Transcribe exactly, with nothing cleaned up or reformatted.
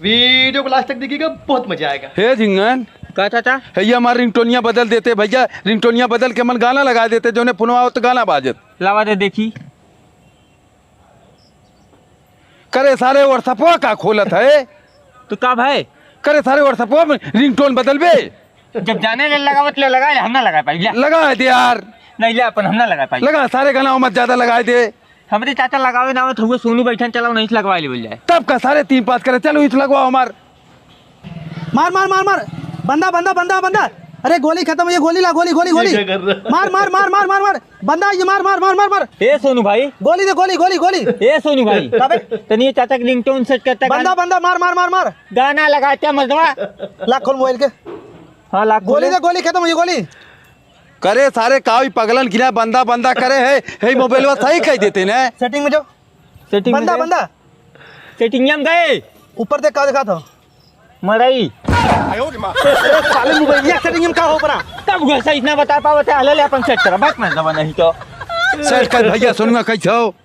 वीडियो को लास्ट तक देखिएगा, बहुत मजा आएगा। हे झिंगन। का चाचा? हे, ये हमार रिंगटोनिया बदल देते भैया, रिंगटोनिया बदल के मन गाना लगा देते, जौने फोनवा आवत गाना बाजत। लावा दे देखी। करे सारे WhatsApp-वा का खोलत है? तो का भाई? करे सारे WhatsApp-वा में रिंगटोन बदलबे? जब जाने ले लगावत ले लगा ले, हम ना लगा पाई, ले। लगा दे यार। नहीं ले, अपन हम ना लगा पाई। लगा सारे गाना मत ज्यादा लगा दे। हमरे चाचा लगावे ना आवत हुए, सोनू बैठन चलाओ, नहीं से लगवा ले बोल जाए। तब का सारे तीन पाँच करे, चलो इस लगवाओ हमार। मार, मार, मार, मार। बंदा, बंदा, बंदा, बंदा। अरे गोली खत्म हुई, गोली ला, गोली, गोली, गोली। ये क्या कर रहा है? मार, मार, मार, मार, मार, मार। बंदा, ये मार, मार, मार, मार, मार। ए सोनू भाई। गोली दे, गोली, गोली, गोली। ए सोनू भाई। काबे? तनी ये चाचा के रिंगटोन सेट करता बंदा, गाना। बंदा, मार, मार, मार, मार। गाना लगाते मर्दवा। लाख खोल मोबाइल के। हाँ, लाख गोली खोले। दे, गोली खत्म हुई, गोली। करे सारे का ई पगलन की ना बंदा, बंदा करे है। हे मोबाइलवा सही कह देते ने। सेटिंग में जाओ। सेटिंग में बंदा, गए। बंदा। सेटिंग में गए। ऊपर देख का दिखात हो? मड़ई। साले मोबाइलिया सेटिंग में का हो पड़ा? तब घुसा इतना बता पावत है, हले ले अपन सेट करा, बात में दबा नहीं तो। सेट कर भैया, सोनुआ कैसे हो?